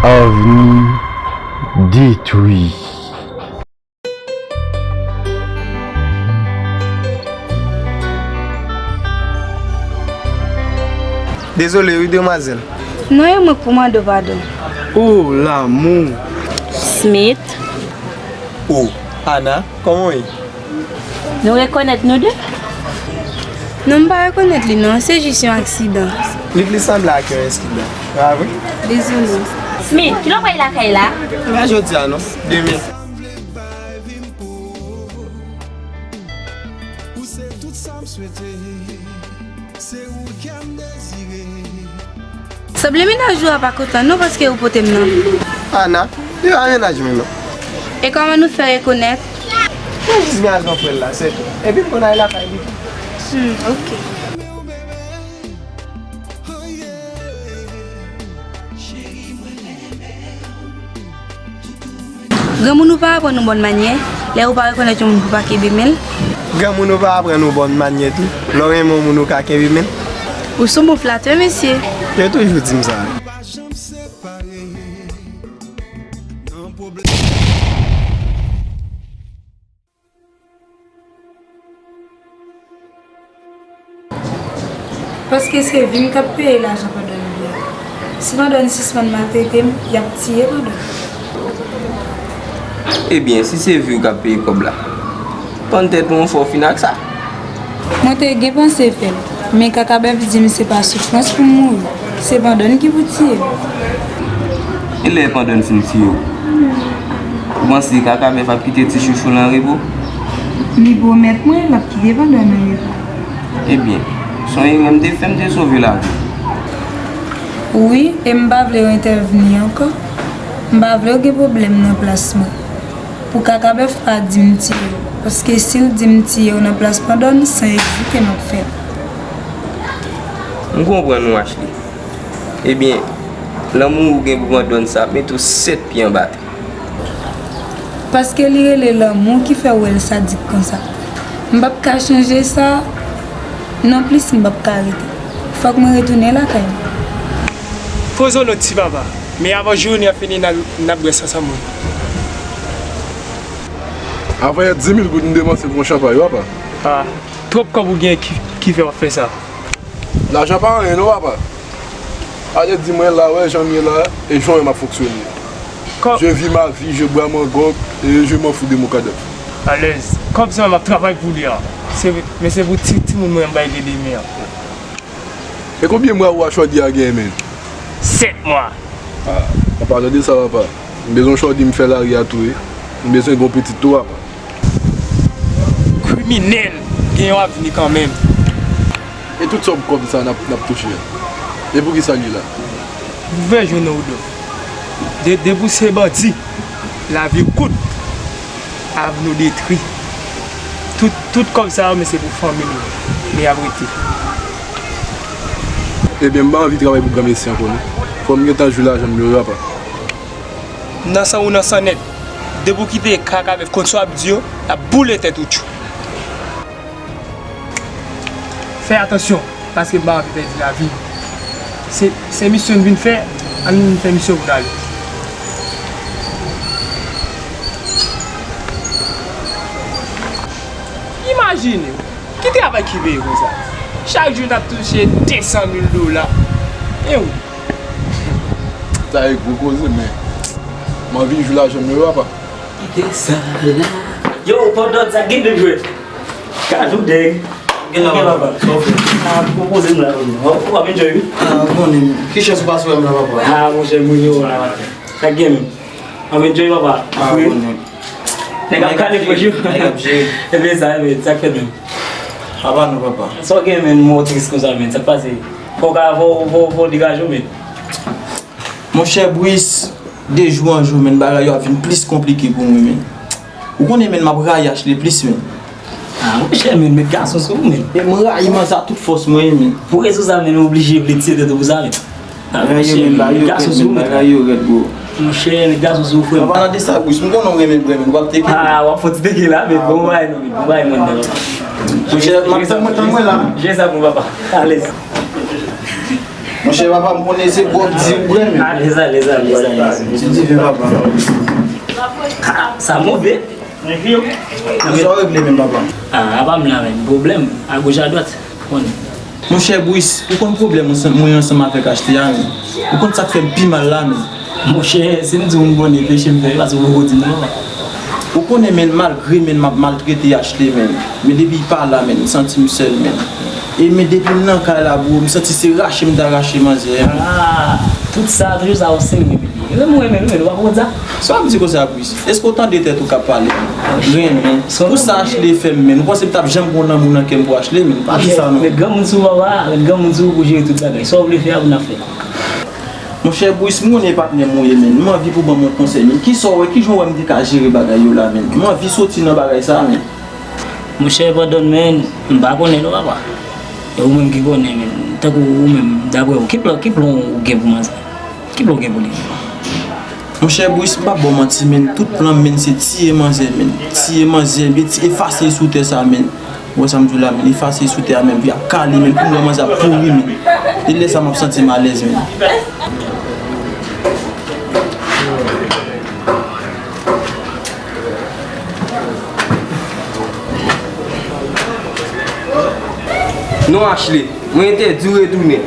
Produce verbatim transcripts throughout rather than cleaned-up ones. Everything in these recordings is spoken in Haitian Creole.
Avni detwi. Dezole wi, demwazèl. Non, e mwen k pou mande w padon. O, lanmou. Smith. O, Ana, kòman w ye? Nou rekonèt nou de? Non, m pa rekonèt li non, se jis yon aksidan. Li plis sanble ak yon aksidan, pa vre? Dezole. Smith, kilè w pral lakay la? Pa jodi a non, demen. Sanble mennaj ou a pa kontan non paske ou pote m nan. Ana, li pa mennaj mwen non. E kòman nou fè rekonèt? Mwen jis gen ajan frè l la, se tou. Epi m konn al lakay li tou. Hmm, ok. Granmoun ou pa aprann ou bòn manyè, lè ou pa rekonèt yon moun pou pa kenbe men l. Granmoun ou pa aprann ou bòn manyè tou, lè w renmen yon moun ou ka kenbe men l. Ou se yon bon flatè, mesye. Yo toujou di m sa. Paske se vi m k ap peye lajan pandan li a. Si pandan li sispann maltrete m, y ap tiye pandan. Ebyen, si se vi w k ap peye kòb la, pann tèt ou anfè w fin ak sa. Mwen te gen panse fè l, men Kaka Bèf di m se pa soufrans pou m mouri, se pandan ki pou tiye m. E lè pandan fin tiye w? Ou panse Kaka Bèf ap kite ti chouchou l an repo? Li pwomèt mwen l ap kite pandan an repo. Ebyen, se yon erè m te fè, m te sove lavi l. Wi, e m pa vle yo entèvni ankò. M pa vle yo gen pwoblèm nan plas mwen. Pou Kaka Bèf pa di m tiye w, paske si l di m tiye w nan plas pandan, san ezite m ap fè l. M konprann ou, Ashley. Ebyen, lanmou ou gen pou pandan sa ap mete w sèt pye anba tè. Paske li rele lanmou ki fè w wè l sadik konsa. M p ap ka chanje sa, nonplis m p ap ka rete. Fòk mwen retounen lakay mwen. Poze w non ti papa, men avan jounen an fini n al, n ap bwè sa ansanm wi. Avan yè di mil goud m depanse pou yon chanpay wi papa. Ah, twòp kòb ou gen ki, ki fè w ap fè sa. Lajan pa anyen non papa. Ale di mwen la wè jan m ye la e jan w wè m ap fonksyone. Kò- Je vis ma vie, je bois mon grog et je m'en fous de mon cadavre. Alèz. Kòb sa m ap travay pou li a. Se, men se pou ti, timoun mwen m bay de demen an. E konbyen mwa ou a chòdi a gen men? Sèt mwa. Ah, papa tande sa papa. M bezwen chòdi m fè lari a tou wi. M bezwen gen yon pitit tou papa. Kriminèl, gen yon avni kanmenm. E tout sòm kòb sa n ap, n ap touche a? E poukisa li la? Ouvè je w non Woodlove. De, depi w se bandi, lavi w kout, avni w detwi. Tout, tout kòb sa yo, men se pou fanmi nou, men y ap rete. Ebyen, m pa anvi travay pou granmesi ankò non. Fò m gentan jwi lajan m yo wi papa. Nan san ou nan san nèt. Depi w kite Kaka Bèf konn sa w ap di yo, l ap boule tèt ou tchou. Fè atansyon, paske m pa anvi pèdi lavi m. Se, se misyon n vin fè, ann vin fè misyon pou n ale. Imajine w, ki travay ki peye konsa? Chak jou n ap touche de san mil dola. E wi. Sa e gwo koze, men m anvi jwi lajan m yo papa. Kite sa la. Yo, pandan sa gen de jwèt. Kajou dèg. Gen la papa. Sa w fè? A, pwopoze m la. W ap enjoy wi. A, konnen. Ki chans ou pase wè m la papa? A, monchè, moun yo la. Sa gen menm. W ap enjoy papa. A, konnen. Nèg ap kale fò yo. Nèg ap jere. E byen sa, e byen sa k fèt menm. Apa non papa. Sa w gen menm, mò tris konsa menm. Sa k pase? Fò w ka, fò, fò, fò w degaje w menm. Monchè Brice, de jou an jou, menm bagay yo ap vin plis konplike pou mwen, men. Ou konnen, menm, m ap rayi Ashley plis, men. A, monchè, men, met gason sou ou, men. E m rayi manzè a tout fòs mwen, men. Pou rezon sa, men, ou oblije vle tiye tèt ou pou sa, men. A, monchè, men, met gason sou ou, men. Bagay yo rèd, bro. Monchè, met gason sou ou, frè m. An palan de sa, Brice, m konnen w renmen bwè, men, w ap teke. A, w ap fè ti teke la, men, bon bagay, non, men, bon bagay, mwen, non. Monchè, m ap tann mwen, tann mwen la. Jere sa pou mwen, papa. Alèz. Monchè, papa, m konnen se bwòf di ou vre, men. Alèz, alèz, alèz, alèz. Ti diven, papa. Ah, sa move. Sa w regle menm, papa? Ah, apa m la, men. Pwoblèm, agoch adwat. Ou konnen. Monchè Bris, ou konn pwoblèm mwen ansanm avèk achte a, men. Ou konn sa k fè m pi mal la, men. Monchè, si m di w m konnen peche m fè, paske ou poko di m non. Ou konnen, men, malgre, men, m ap maltrete achte, men. Men depi l pa la, men, m santi m sèl, men. E men depi m nan kay la, bro, m santi se rache m ta rache manzè. Ah, tout sa, toujou sa, w se renmen li. Renmen, renmen, renmen, ou pa konn sa? Sa w ap di konsa, Bris? Èske w tande tèt ou k ap pale? Renmen. Pou sa Ashley fè m, men. Ou panse m t ap janm gen lanmou nan kè m pou Ashley, men? Pa di sa, non. Met granmoun sou ou, papa, met granmoun sou ou pou jere tout bagay. Sa w vle fè a, pou n ap fè. Monchè Bris, m konnen patnè m ou ye, men. M anvi pou ban m yon konsèy, men. Kisa w wè, kijan w wè m te ka jere bagay yo la, men? M anvi soti nan bagay sa, men. Monchè, padone, men, m pa konnen non, papa. E ou menm ki konnen, men, tankou ou menm, daprè ou, ki plan, ki plan ou gen pou manzè? Ki plan ou gen pou li? Monchè Bris, m p ap ba w manti, men, tout plan m, men, se tiye manzè, men. Tiye manzè, men, ti-, efase l sou tè sa, men. Ou wè sa m di w la, men, efase l sou tè a, men, pou y ap kale, men, pou m wè manzè ap pouri, men. E lè sa, m ap santi m alèz, men. Non, Ashley, mwen entèdi w retounen.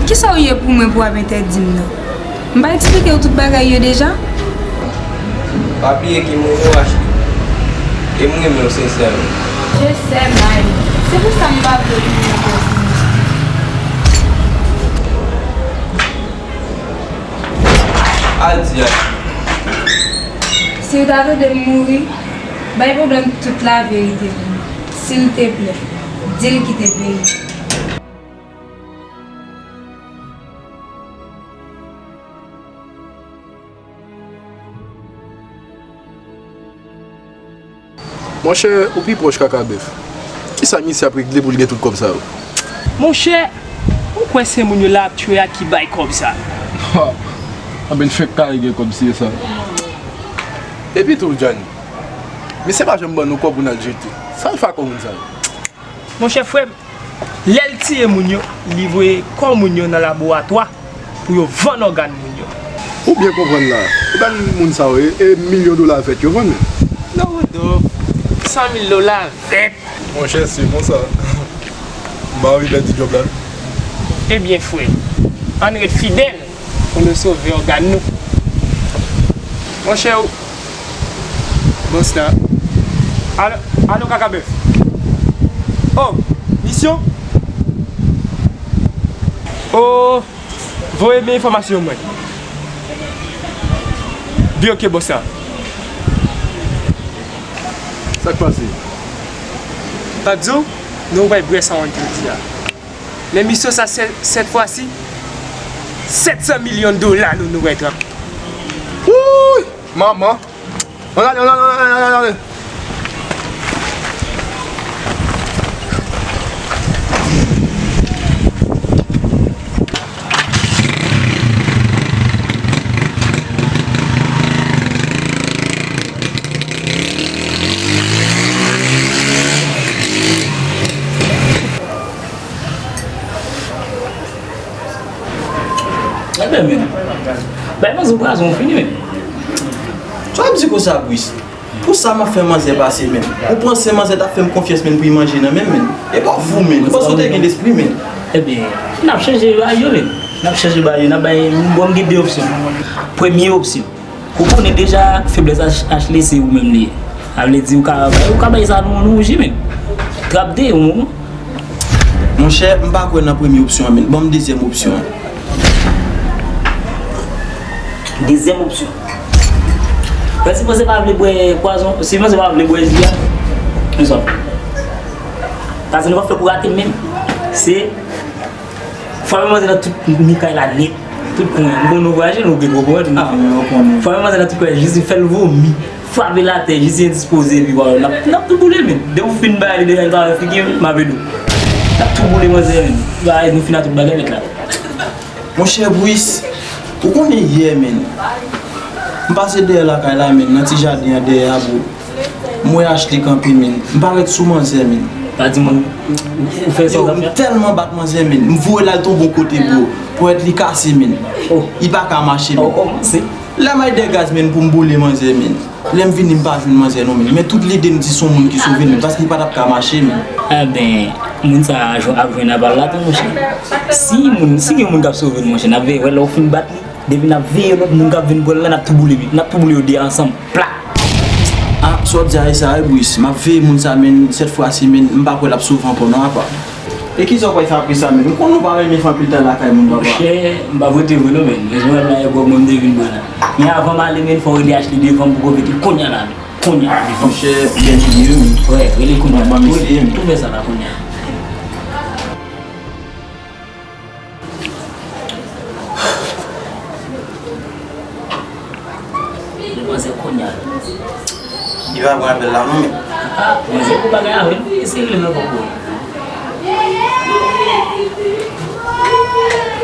Kisa w ye pou mwen pou w ap entèdi m nan? M pa eksplike w tout bagay yo deja? Pa bliye ke m renmen w, Ashley. E m renmen w sensèman. Je sais, Mike. Se pou sa m pa vle w vin nan kè m. Al di a. Si w ta tande m mouri, bay pwoblèm tout laverite pou mwen. Silteplè, di l kite peyi. Monchè, ou pi pwòch Kaka Bèf. Kisa misye ap regle pou l gen tout kòb sa yo? Monchè, ou kwè se moun yo la ap tchwe a ki bay kòb sa? Ha! Anben l fenk kare gen kòb si e sa. Epi tou, Johnny, misye pa janm ban nou kòb pou n al jete. Sa l fè ak kò moun sa yo? Monchè, frè m, lè l tiye moun yo, li voye kò moun yo nan laboratwa pou yo vann ògàn moun yo. Ou byen konprann la. Ou pa moun sa yo, e, e milyon dola vèt yo vann, men. Non, Rodolphe, san mil dola vèt. Monchè, se bon sa. M pa anvi pèdi djòb la. Ebyen, frè, ann ret fidèl pou nou sove ògàn nou. Monchè, ou, Bòs la. Alo, alo, Kaka Bèf. Oh, misyon? Oh, voye men enfòmasyon mwen. Byen, oke, bòs la. Sa k pase? M ap di w, nou pral bwè sa w jodi a. Men misyon sa, sèt, sèt fwa si, sèt san milyon dola nou, nou pral trape. Wouy! Manman! Ann ale, ann ale, ann ale, ann ale, ann ale. Ebyen, men. Bay manzè pwazon, fini, men. Sa w ap di konsa, Bris? Pou sa m ap fè manzè pase, men. Ou panse manzè t ap fè m konfyans, men, pou l manje nan men m, men? E pa w fou, men. Ou panse w te gen lespri, men? Ebyen, n ap chanje bagay yo, men. N ap chanje bagay yo, n ap bay, bon, m gen de opsyon. Premye opsyon. Ou konnen deja feblès Ach-, Ashley se ou menm li ye. Sa vle di ou ka bay, ou ka bay sa nou, nou bouji, men. Trap de yon moman. Monchè, m pa kwè nan premye opsyon an, men. Ban m dezyèm opsyon an. Dezyèm opsyon. Mwen sipoze pa vle bwè pwazon, si mwen se pa vle bwè ji a, nou sòt. Paske nou pa fè pou rate menm. Se Frape manzè nan tout mi kay la nèt. Tout kwen. M konnen nou vwayaje, nou gen gwo pwen tou. Frape manzè nan tout kwen, jis fè l vomi. Frape l atè, jis endispoze, epi wè, n ap, n ap tou boule, men. Depi w fin bay li deja, li pa wè figi m, m ap ede w. N ap tou boule manzè, men. Bagay, nou fin a tout bagay nèt la. Monchè Bris, ou konnen yè, men. M pase dèyè lakay la, men, nan ti jaden an dèyè a, bro. M wè Ashley kanpe, men. M parèt sou manzè, men. Sa di mwen, ou fè sa w t ap fè? M tèlman bat manzè, men. M voye l al tonbe yon kote, bro. Ponyèt li kase, men. Oh. Li pa ka mache, men. Oh, kòmanse. Lè m al dègaz, men, pou m boule manzè, men. Lè m vini, m pa jwenn manzè, non, men. Men tout lide m di se yon moun ki sove l, men. Paske li pa t ap ka mache, men. Enben, moun sa a jwenn, ap jwenn a bal la tou, monchè. Si moun, si gen moun k ap sove l, monchè, n ap veye wè lè w fin bat li. Depi n ap veye lòt moun k ap vin pran l la, n ap tou boule, n ap tou boule yo de ansanm. Pla! Ah, sa w di a, e sa, wi, Bris. M ap veye moun sa, men, sèt fwa si, men, m pa kwè l ap sove ankò, non, apa. E kisa w pral fè apre sa, men? M konnen w pa renmen fè anpil tan lakay moun, papa. Monchè, m p ap rete vre, non, men. Rezon m la, e gwòg mwen m te vin bwè la. Men avan m ale, men, fò w rele Ashley devan m pou konvèti l kounye a la, men. Kounye a, devan m. Monchè, bèl ide, wi, men. Wè, rele kounye a. Bon, ban m eseye, men. Tou fè sa la, kounye a. Li panse kounye a. Li pa pran apèl la non, men. Ah, manzè, pou bagay a, wi, eseye rele l ankò pou wè.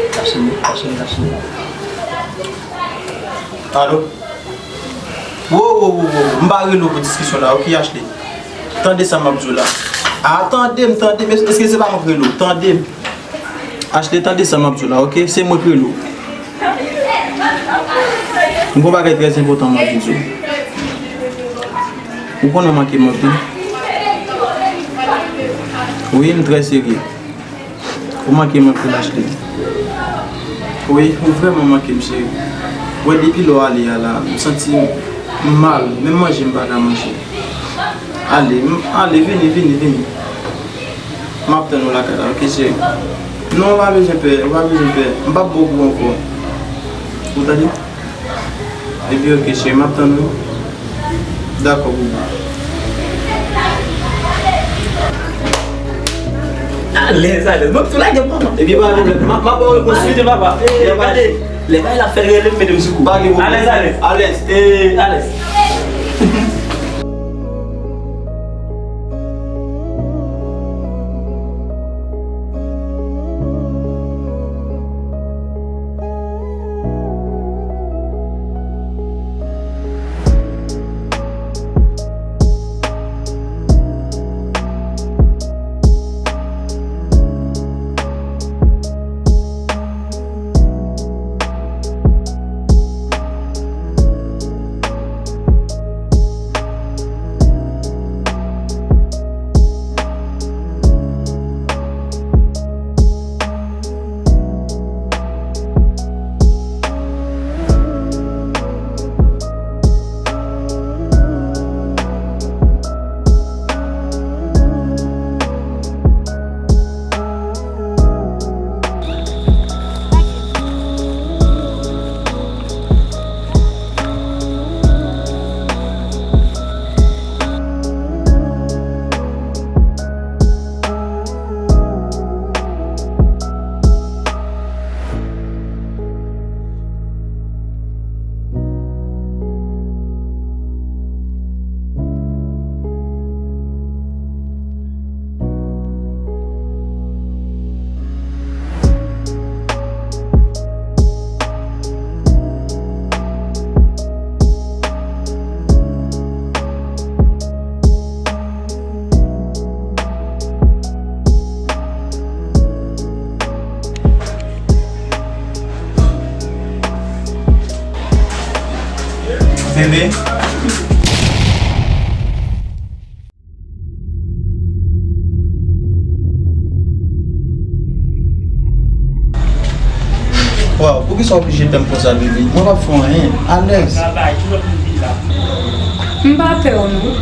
L ap sone, l ap sone, l ap sone. Alo? Wo, wo, wo, wo, wo. M pa rele w pou diskisyon la, oke, Ashley? Tande sa m ap di w la. Ah, tande m, tande m. Èske se pa mwen k rele w? Tande m. Ashley, tande sa m ap di w la, oke? Se mwen k rele w. M gon bagay trè enpòtan m anvi di w. Ou konnen w manke m anpil. Wi, m trè serye. Ou manke m anpil, Ashley. Wi, ou vrèman manke m, cheri. Wè, depi lè w ale a la, m santi m mal. Menm manje, m pa ka manje. Ale, m, ale, vini, vini, vini. M ap tann ou lakay la, oke, cheri? Non, ou pa bezwen pè, ou pa bezwen pè. M p ap ba w kou ankò. Ou tande? Epi, oke, cheri, m ap tann ou. Dakò, boubou. Alèz, alèz. Mwen tou lage m, papa. Epi, pa gen pwoblèm. M a, m a ba w repons tou vit, papa. Lè bagay la fè l rele, m mete m sou kou. Pa gen pwoblèm. Alèz, alèz. Alèz. Ee, alèz. Bebe. Waw, poukisa w oblije pè m konsa, bebe? Mwen p ap fè w anyen. Alèz. M pa pè w, non.